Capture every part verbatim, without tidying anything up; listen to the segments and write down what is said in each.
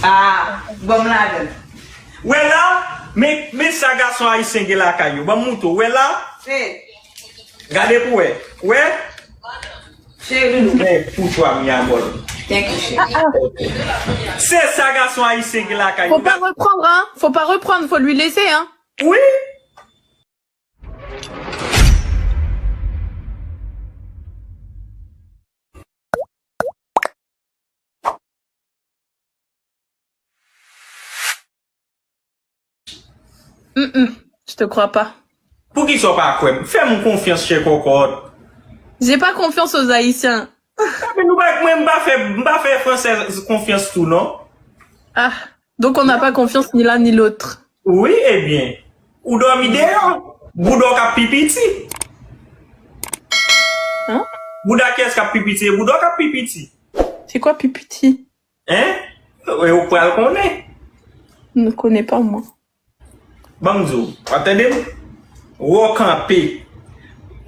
Ah, bon, m ladan. Wè la, men, men sa gason ayisyen gen lakay yo. Ban m moutre w. Wè la? Gade pou wè. Wè? Cheri. Men poutwa mi amor. Thank you, cheri. Se sa gason ayisyen gen lakay yo. Faut pas reprendre, hein. Faut pas reprendre, faut lui laisser, hein. Wi. Mm, mm, je te crois pas. Poukisa w pa kwè m? Fè m konfyans, chè kòkòt. J'ai pas confiance aux Haïtiens. Epi nou pa, mwen, m pa fè, m pa fè fransèz konfyans tou, non. Ah, donc on n'a pas confiance ni l'un ni l'autre. Wi, ebyen. Ou dòmi deyò. Bouda w k ap pi piti. Hein? Bouda kiyès k ap pi piti? E bouda w k ap pi piti. C'est quoi pi piti? Hein? E ou pral konnen. Ne connais pas, moi. Ban m di w, w ap tande m? Wè w kanpe.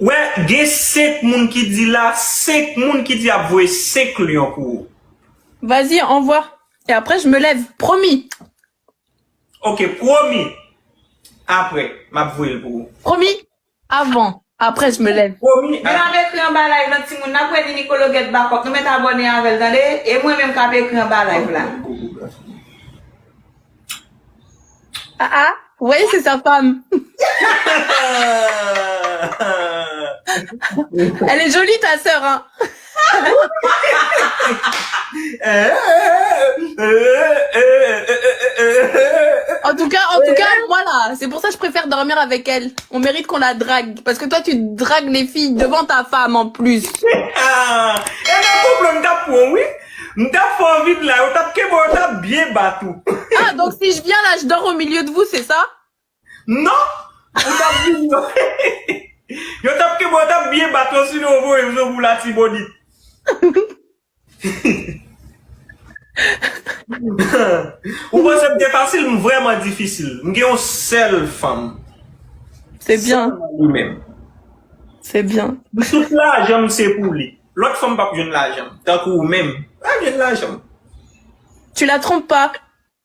Wè, gen senk moun ki di la, senk moun ki di y ap voye senk lyon pou ou. Vas-y, envoie. Et après, je me lève. Promis. Ok, promis. Apre, m ap voye l pou ou. Promis. Avant. Après, je me lève. Promis. Men m ap ekri anba live lan, timoun. N ap wè di Nicolo get back up. Nou mèt abòne avè l, tande? E mwen menm k ap ekri anba live la. Ah, ah, vous voyez, c'est sa femme. Elle est jolie, ta sœur, hein. En tout cas, en tout cas, moi là, c'est pour ça que je préfère dormir avec elle. On mérite qu'on la drague. Parce que toi, tu dragues les filles devant ta femme en plus. Ah, e nan konplo m t ap pran, wi. M t ap fè yon vide la, yo t ap kenbe w, yo t ap byen bat ou. Ah, donc si je viens là, je dors au milieu de vous, c'est ça? Non, ou t ap vin, non. Yo t ap kenbe w, yo t ap byen bat ou, sinon yo voye w pou Latibonit. Ou panse m te fasil? M vrèman difisil. M gen yon sèl fanm. C'est bien. Sèlman li menm. C'est bien. Tout lajan m se pou li. Lòt fanm p ap jwenn lajan m. Tankou ou menm. P ap jwenn lajan m. Tu la trompes pas.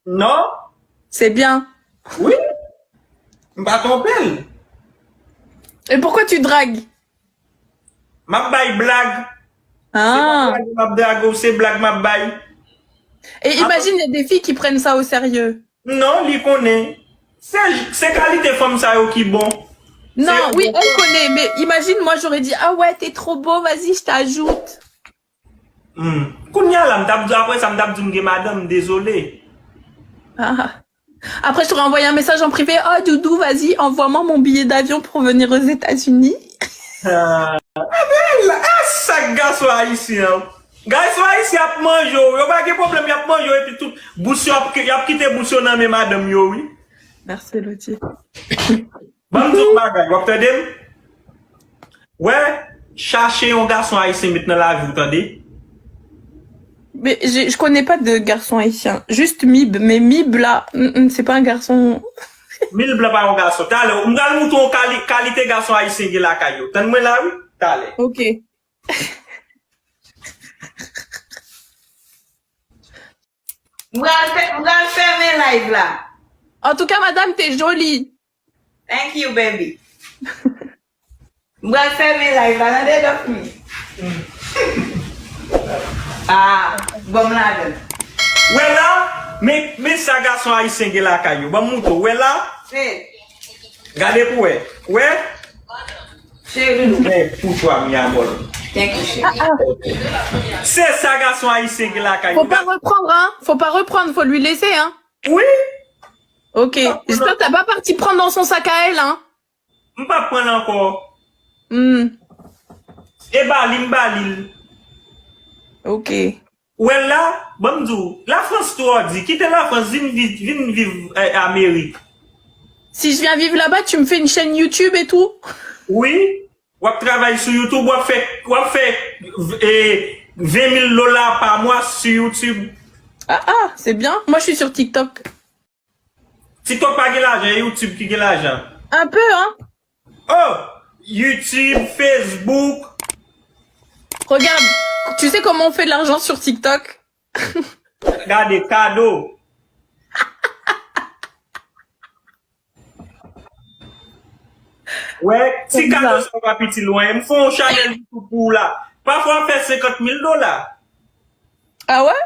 Non. C'est bien. Wi. M pa twonpe l. Et pourquoi tu dragues? M ap bay blag. Ah. Se pa blag m ap drage w, se blag m ap bay. Et imagine, il y a des filles qui prennent ça au sérieux. Non, li konnen. Se, se kalite fanm sa yo ki bon. Non, oui, elle connaît, mais imagine, moi, j'aurais dit, ah ouais, t'es trop beau, vas-y, je t'ajoute. Hmm. Kounye a la, m t ap di, apre sa, m t ap di m gen madanm, dezole. Ah. Après, je t'aurais envoyé un message en privé. Oh, doudou, vas-y, envoie-moi mon billet d'avion pour venir aux États-Unis. Ah, ah, sa k gason ayisyen an. Gason ayisyen ap manje w. Yo pa gen pwoblèm, y ap manje w epi tout bous yo ap, y ap kite bous yo nan men madanm yo, wi. Merci, Loti. Ban m di w yon bagay, w ap tande m? Wè, chache yon gason ayisyen met nan lavi w, tande? Mais je, je connais pas de garçon haïtien. Juste Mib, mais Mib là, mm, mm, c'est pas un garçon. Mib la pa yon gason. Talè, m pral moutre w kali-, kalite gason ayisyen gen lakay yo. Tann mwen la, wi. Talè. Ok. M pral fè-, m pral fèmen live la. En tout cas, madame, t'es jolie. Thank you, baby. M pral fèmen live la, tande, Dòfmi? Ah, bon, m ladan. Wè la, men, men sa gason ayisyen gen lakay yo. Ban m moutre w. Wè la? Gade pou wè. Wè? Cheri. Men poutwa mi amor. Thank you, cheri. Se sa gason ayisyen gen lakay yo. Faut pas reprendre, hein. Faut pas reprendre, faut lui laisser, hein. Wi. Ok. J'espère que t'as pas parti prendre dans son sac à elle, hein. M p ap pran l ankò. Hmm. E ba li, m ba li l. Ok. Ou wè l la, ban m di w, Lafrans twò di, kite Lafrans, vin vi-, vin viv, eh, Amerik. Si je viens vivre là-bas, tu me fais une chaîne YouTube et tout? Wi, w ap travay sou YouTube, w ap fè, w ap fè, eh, ven mil dola pa mwa sou YouTube. Ah, ah, c'est bien. Moi, je suis sur TikTok. TikTok pa gen lajan, e YouTube ki gen lajan. Un peu, hein? Oh, YouTube, Facebook. Regarde, tu sais comment on fait de l'argent sur TikTok? Gade, kado. Wè, ti kado sa pa piti lwen. M fè yon chanèl YouTube pou ou la. Pafwa w ap fè senkant mil dola. Ah ouais?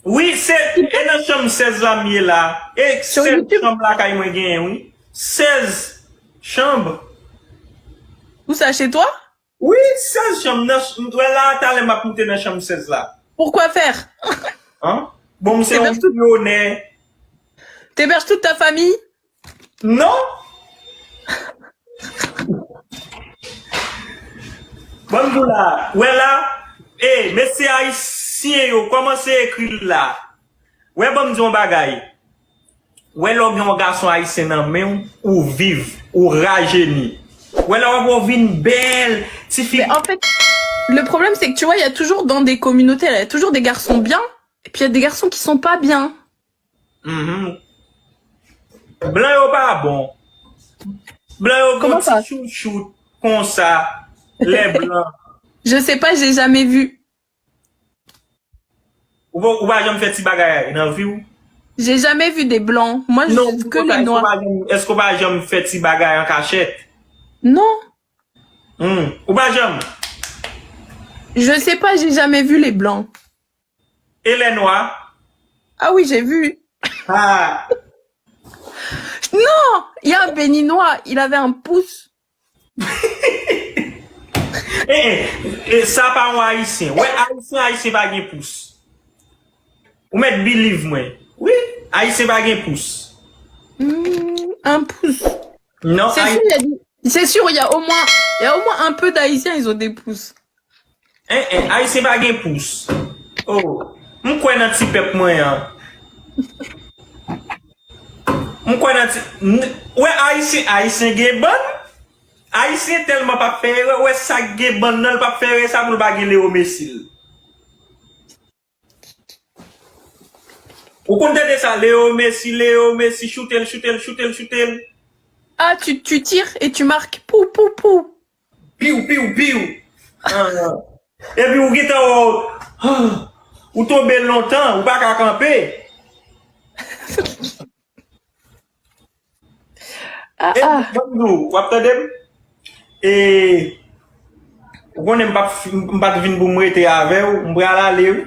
Wi, se e nan chanm sèz la m ye la. E sèz chanm lakay mwen genyen, wi. Sèz chanm. Où ça, chez toi? Wi, sèz chanm. Nan ch- wè la, talè m ap moute nan chanm sèz la. Pourquoi faire? Hein? Bon, m se yon milyonè. T'héberges toute ta famille? Non. Ban m di w la, wè la, e, mesye ayisyen yo, kòmanse ekri l la. Wè, ban m di w yon bagay. Wè, lè w gen yon gason ayisyen nan men w, ou viv, ou rajeni. Wè, lè w ap wè w vin bèl, tifi. Mais en fait, le problème, c'est que tu vois, il y a toujours dans des communautés, il y a toujours des garçons bien, et puis il y a des garçons qui sont pas bien. Mhm. Blan yo pa bon. Blan yo Comment gon ça? Ti choutchout konsa. Les blancs. Je sais pas, j'ai jamais vu. Ou pa ou pa janm fè ti bagay nan vi w? J'ai jamais vu des blancs. Moi, je Non, suis que ou les pa- ou noirs. pa janm- èske w pa janm fè ti bagay an kachèt? Non. Hmm. Ou pa janm? Je sais pas, j'ai jamais vu les blancs. E lè nwa? Ah oui, j'ai vu. Ah. Non, il y a un Béninois, il avait un pouce. E, e, e, sa pa yon ayisyen. Wè, ayisyen, ayisyen pa gen pous. Ou mèt believe mwen. Wi, ayisyen pa gen pous. Hmm, un pouce. Non, C'est sûr, il y a des- c'est sûr, il y a au moins, il y a au moins un peu d'Haïtiens, ils ont des pouces. En, en, ayisyen pa gen pous. Oh, m kwè nan ti pèp mwen an. M kwè nan ti... n- Wè, ayisyen, ayisyen gen bann. Ayisyen tèlman p ap fè erè. Wè, sa k gen bann nan, l p ap fè erè sa pou l pa gen Leo Messi l. Ou konn tande sa? Leo Messi, Leo Messi, choute l, choute l, choute l, choute l. Ah, tu, tu tires et tu marques. Pou, pou, pou. Piw, piw, piw. Ah. Epi ou gentan wè w, ah, ou tonbe lontan, ou pa ka kanpe. Ah, E ah. Banm di w, w ap tande m? E ou konnen m p ap fi- m pa t vin pou m rete avè w, m pral ale wi.